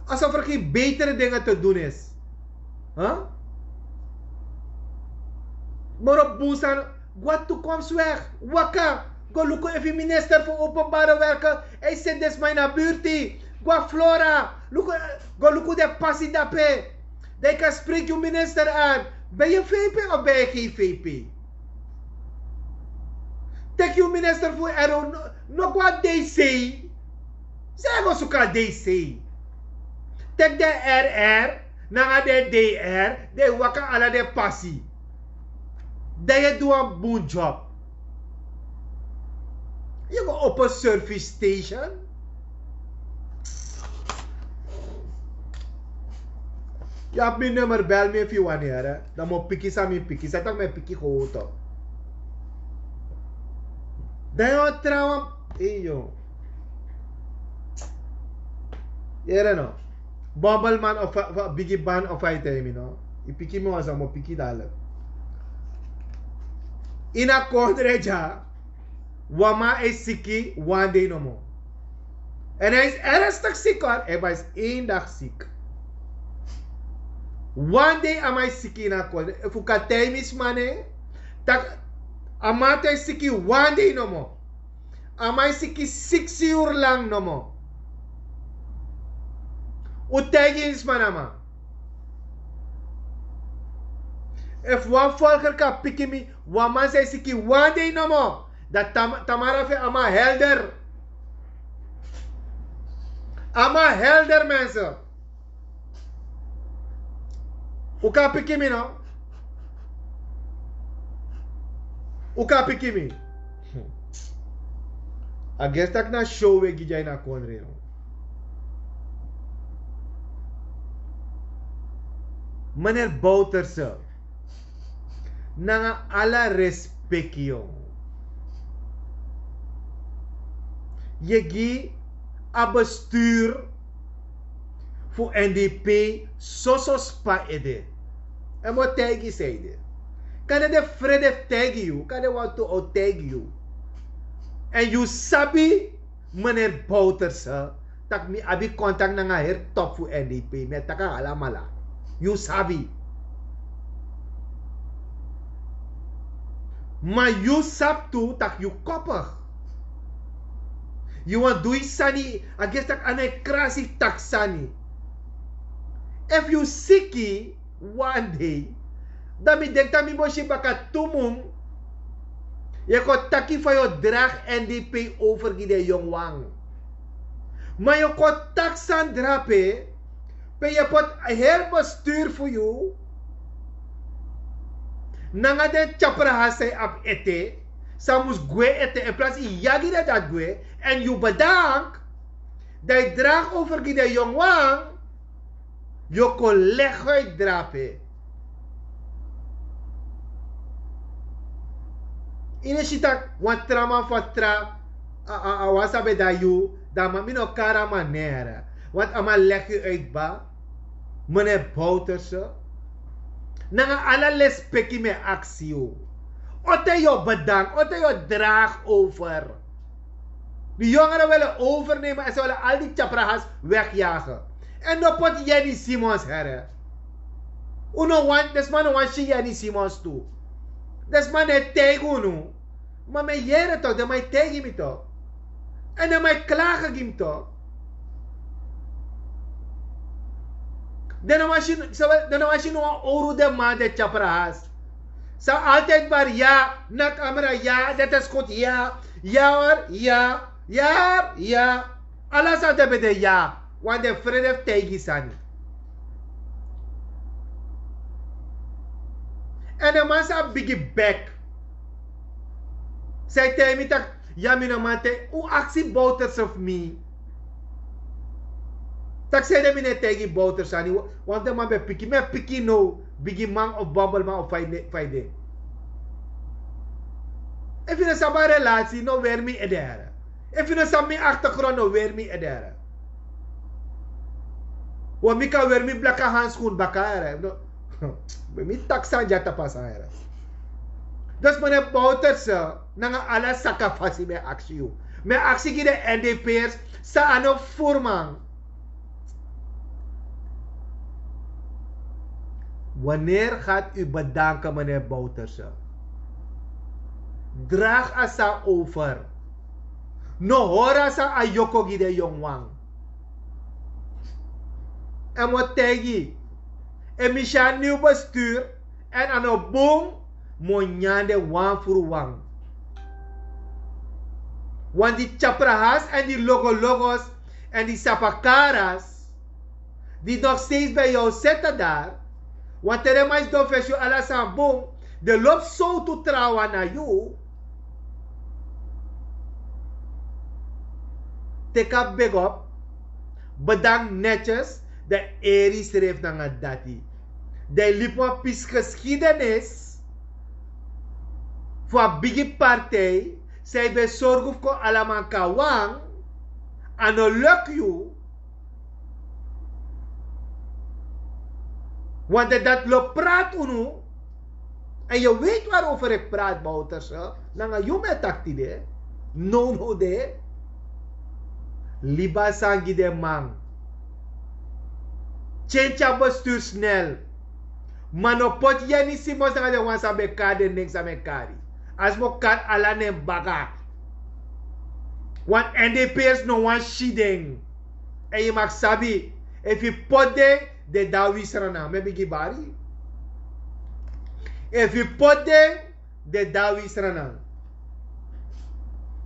Alsof er geen betere dingen te doen is. Huh? Moro bun sani, go na toekomst weg. Waka, go luku efu minister van Openbare Werken, hij zit desmai na buurt. Go na Flora, luku, go luku den pasi dape. Dan yu kan spreken yu minister aan. Ben je V P of ben je geen V P? Teki yu minister fu R O, no, no go na D C. San yu e go suku na D C? Teki den R R nanga den D R, den e waka ala den pasi. Dan yu e du wan bun job. Yu e go opo service station. Yu abi mi nummer, bel mi efu yu wani yere. Dan mi o piki san mi piki, san tak' mi e piki gowtu. Dan yu o trawan, eyo. Yere no. Bombelman of, of Biggie Ban of a e taigi mi no. Yu piki mi wan san mi o piki dalik. Ini a kondre dya, wan man e siki wan dei nomo. En hij is ernstig ziek hoor. Hij was één dag ziek. Wan dei a man e siki ini a kondre. Efu un kan taigi mi sma ne, tak' a man e siki wan dei nomo. A man e siki siksi uru lang nomo. Un taigi ini sma na man. Efu wan volger kan piki mi, wan man san e siki wan dei nomo. Dan tam-, tamara fu en a man helder. A man helder, mensen. Un kan piki mi no? Un kan piki mi? A gesi tak' na show un e gi dya ini a kondre no. Meneer Bouterse, nanga ala respeki, yu e gi a bestuur fu N D P soso spa ede. En mi o taigi yu san ede. Kande den frede fu taigi yu, kande wantu o taigi yu. En yu sabi, meneer Bouterse, tak' mi abi contact nanga heri top fu N D P, mi e taki alamala. Yu sabi. Ma yu sabi tu tak' yu koppig. Yu wani du yu sani, a gesi tak' a no e krasi taki sani. Efu yu siki wan dei, dan mi denki tak' mi bo si baka tu mun, yu e kon taki fa yu o dragi N D P over gi den yongu wan. Ma yu o kon taki san drape, pe yu e poti a heri bestuur fu yu nanga den tyaprahas san yu abi ete, san mus gwe ete, in plaats yu yagi den dati gwe, en yu bedank, dan yu dragi over gi den yongu wan, yu o kon legi uit drape. Yu no si tak' wan tra man fu a tra, a, a, a wan san ben de na yu, dan a man, mi no kari a man nen yere. Want a man legi yu uit, ba, meneer Bouterse. Nanga ala lespeki mi e aksi yu. Ote yu o bedank, ote yu o dragi over. Die jongeren willen overnemen en ze willen al die tyaprahas wegjagen. En no poti Jenny Simons, here. Un no wani, den sma no wani si Jenny Simons tu. Den sma no e taigi unu. Ma mi e yere toch, den man e taigi mi toch. En den man e klage gi mi toch. Den no man si, den no man si no wan owru den man de tyapra has. Sa altijd maar ya, na camera ya, dat is goed ya, ya hoor, ya, ya, ya. Ala sa den ben de ya, want den frede fu taigi sani. En den man sa bigi bek. Sa e taigi mi taki, ya mi no man te, un aksi Bouterse fu mi. Taki sede mi no e taigi Bouterse sani, want den man ben piki, mi e piki no, bigi man of bambelman of fa yu de. Efu yu no sabi a relasi, no weri mi edere. Efu yu no sabi mi achtergrond, no weri mi edere. Want mi kan weri mi blaka handschoen baka ere. No. Mi taki sani dya tapu a sani ere. Dus meneer Bouterse, nanga ala saka fasi mi e aksi yu. Mi e aksi gi den N D P'ers, san a no furu man. Wanneer gaat u bedanken, meneer Bouterse? Draag a san over. No hori a san a yoko gi den yongu wan. En mi o taigi, en mi si a nieuw bestuur, en a no bun, mi o nyan den wan furu wan. Want die chaprahas en die logologos en die sapakaras, die nog steeds bij jou zitten daar, want te den man is don fesi yu ala sani bun, den lobi sowtu trawan na yu. Teki a begi op, bedank netjes, dan eri srefi nanga dati. Dan yu libi wan pisi geschiedenis fu a bigi partij san yu ben sorgu fu kon ala man kan wan, a no luku yu. Want den dati lobi prati unu. En yu weet waarover ik praat, Bouterse. Nanga yu mi e taki tide. No, no, de. Libi a sani gi den man. Change a bestuur snel. Ma no poti Yenny Simons nanga den wan san ben kari den nen san mi e kari. A si mi o kari ala nen baka. Want N D P'ers no wani si den. En yu mag sabi, efu yu poti den, den de a wi Sranan. Mi e bigin bari. Efu yu poti den, den de a wi Sranan.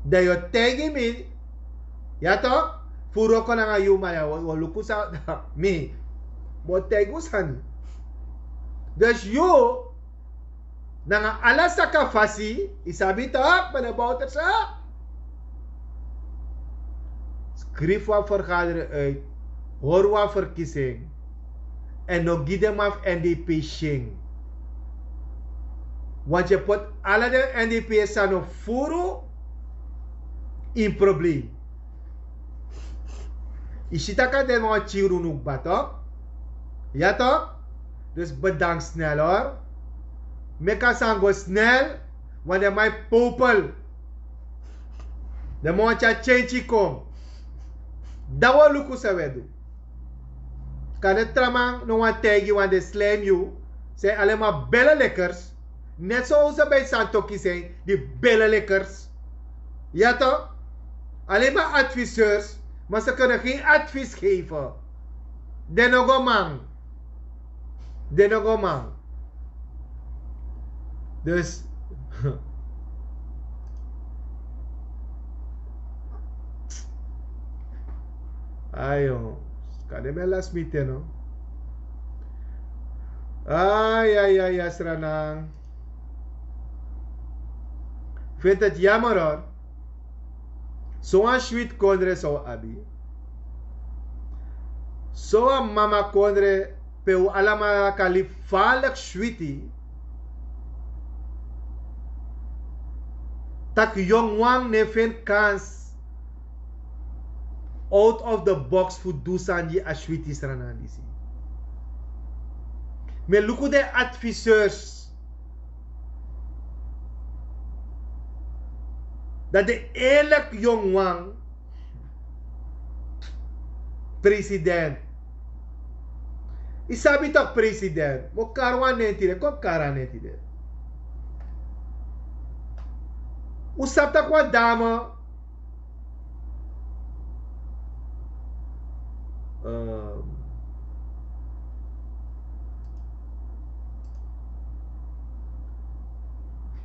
Dan yu o taigi mi, ya tok, fu wroko nanga yu, ma ya, wi o luku san mi. Mi o taigi un sani. Dus yu, nanga ala saka fasi, yu sabi tok, meneer Bouterse. Skrifi wan vergadering uit, hori wan verkiezing, en no gi den man fu N D P syen. Want yu poti ala den N D P san no furu ini probleem. Yu si tak' a de na wan tyiri unu kba tok. Ya tok. Dus bedank snel hori. Meki a sani go snel. Want den man e popel. Den man wani tyari tyentyi kon. Dan wi o luku san wi e du. Kan den tra man no wani taigi wan den slijm yu. San yu alema bele lekkers. Net so un san ben e santoki san yu di bele lekkers. Ya tok. Alema adviseurs. Ma se kunnen gen advies geven. Den no go man. Den no go man. Dus. Ayo. Kan den ben lasi mi ten no. Ay ay ay ay Sranan. Vindt het jammer hori. Sowan switi kondre san un abi. Sowan mama kondre pe un alamala kan libi falik switi. Tak' yongu wan no e feni kansi out of the box fu du sani gi a switi Sranan disi. Mi e luku den adviseurs. Dan den eerliki yongu wan. President. Yu sabi tok president. Mi o kari wan nen tide, kon kari a nen tide. Un sabi tak' wan dame. Ehm,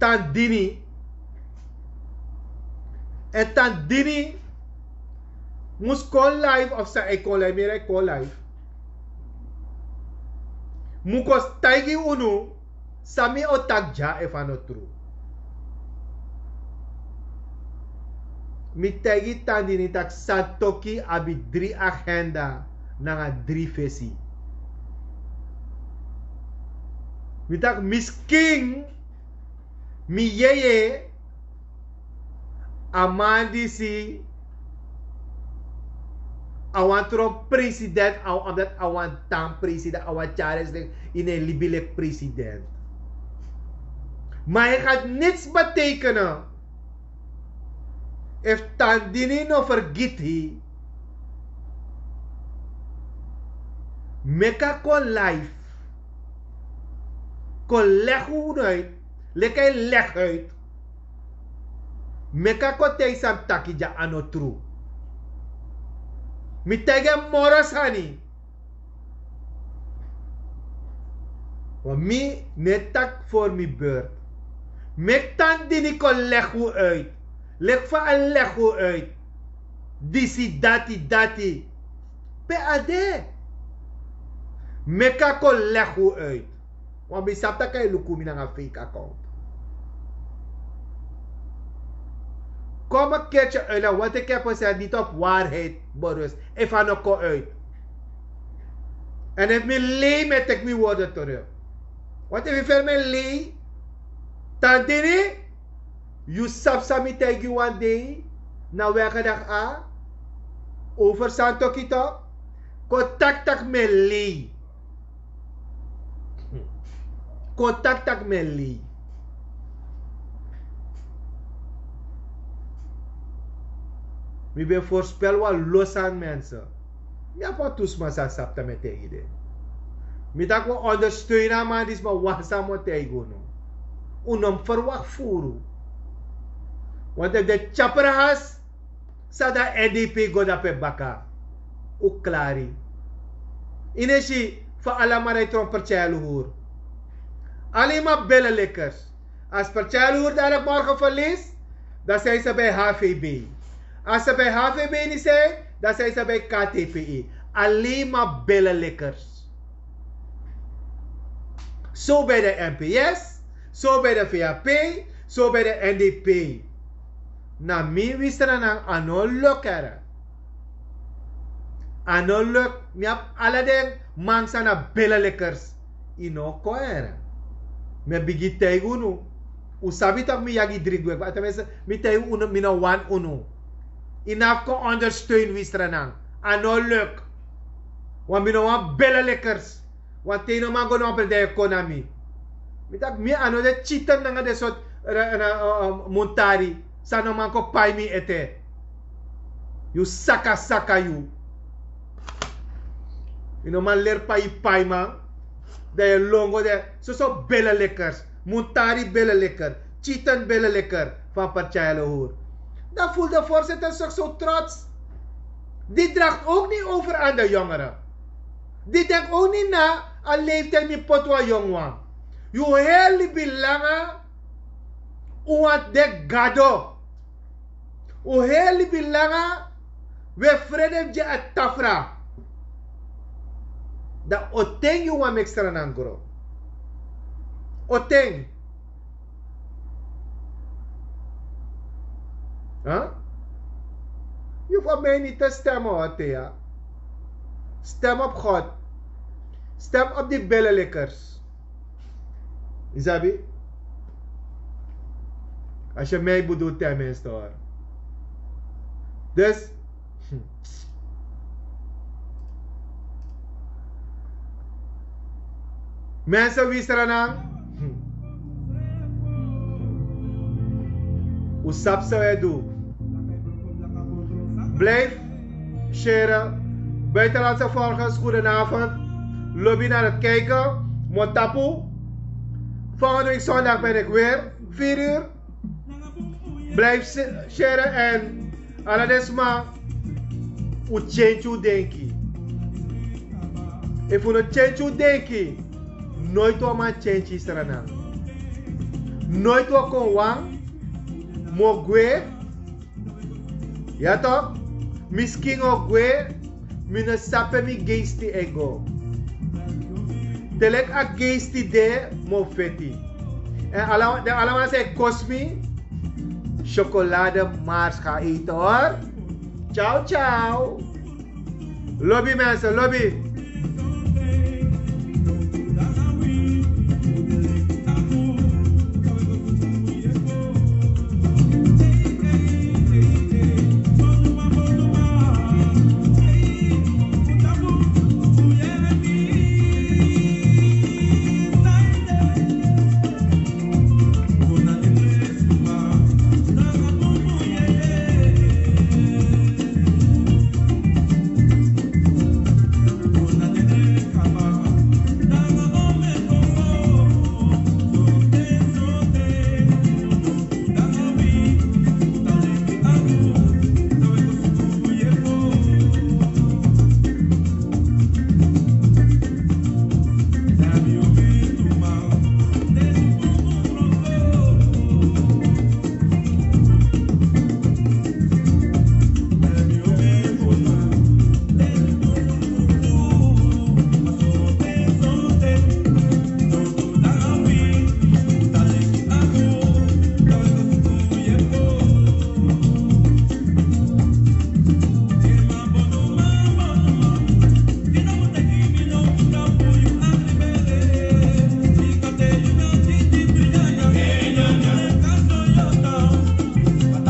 Tandini. En Tandini mus kon live of san, e kon live, mira e kon live. Mu kon taigi unu san mi o taki dya efu a no tru. Mi taigi Tandini tak' Santoki abi dri agenda nanga dri fesi. Mi taki miskin mi yeye, a man disi a wani tron president, omdat a wani tan president, a wani tyari en ini en libi leki president. Maar hij gaat niets betekenen efu Tandini no fergiti. Meki a kon live, kon legi unu uit leki a e legi uit. Meki a kon taigi san mi taki dya a no tru. Mi taigi en moro sani. Want mi no e taki voor mi beurt. Meki Tandini kon legi unu uit leki fa a legi unu uit. Disi dati dati. Pe a de. Meki a kon legi unu uit. Want mi sabi tak' a e luku mi nanga fake account. Kom een keertje uit, want ik heb gezegd niet op waarheid berust. Efu a no kon uit. En efu mi lei, mi e teki mi woorden terug. Want efu mi feri mi lei, Tandini, yu sabi san mi taigi yu wan dei na werkdag a over Santoki tok. Kon taki tak' mi e lei. Kon taki tak' mi e lei. Mi ben voorspel wan lo sani, mensen. Mi abi wan tu sma san sabi tak' mi e taigi den. Mi taki wi o ondersteun a man disi, ma wan sani mi o taigi unu. Un no mus verwakti furu. Want efu den tyapra has, san dan N D P go dape baka. Un klari. Yu no e si fa ala man e tron Partij Luhur. Alleen maar billenlikkers. Als Partij Luhur dadelijk morgen verliest, dan zijn ze bij H V B. Als ze bij H V B niet zijn, dan zijn ze bij K T P E. Alleen maar billenlikkers. Zo bij de N P S, zo bij de V H P, zo bij de N D P. Na mi wi Sranan, a no luk, here. A no luk. Mi abi ala den man san na billenlikkers. Yu no kon, here. Mi e bigin taigi unu. Un sabi tak' mi yagi dri gwe. Tenminste, mi taigi unu, mi no wani unu. Yu no abi kon ondersteun wi Sranan. A no luk. Want mi no wani billenlikkers. Want te yu no man go na wan presi, dan yu kon na mi. Mi taki mi a no de cheater nanga den sortu, eh, eh, eh, muntari san no man kon pai mi ete. Yu saka saka yu. Yu no man leri pai yu paiman. Dan yu e lon go de soso billenlikkers. Muntari billenlikker. Cheater billenlikker van Partij Luhur. Dan voelt de voorzitter zich zo trots. Die draagt ook niet over aan de jongeren. Die denkt ook niet na, a leeftijd mi poti wan yongu wan. Yu heri libi langa, un wani de gado. Un heri libi langa, un e frede fu gi a tafra. Dan un ten yu wani meki Sranan gro. Un ten. Huh? Yu hoeft op mij niet te stemmen, hoor, Thea. Stem op God. Stem op die billenlikkers. Yu sabi? Als je mij bedoelt, tenminste, hoor. Dus, hm. Mensen, wi Sranan, un sabi san un e du. Blijf share. Buitenlandse volgers, goedenavond. Lobby naar het kijken. Mi o tapu. Volgende week zondag ben ik weer, vier uur. Blijf share en ala den sma, un change un denki. Efu un no change un denki, nooit wan man change Sranan. Noit wi o kon wan, mi o gwe. Ya tok, mi skin o gwe. Mi no sabi pe mi geisti e go. Te leki a geisti de, mi o feti. Èn ala den alaman san e kosi mi, syokolade mars ga ete hori. Ciao ciao. Lobi mensen, lobi.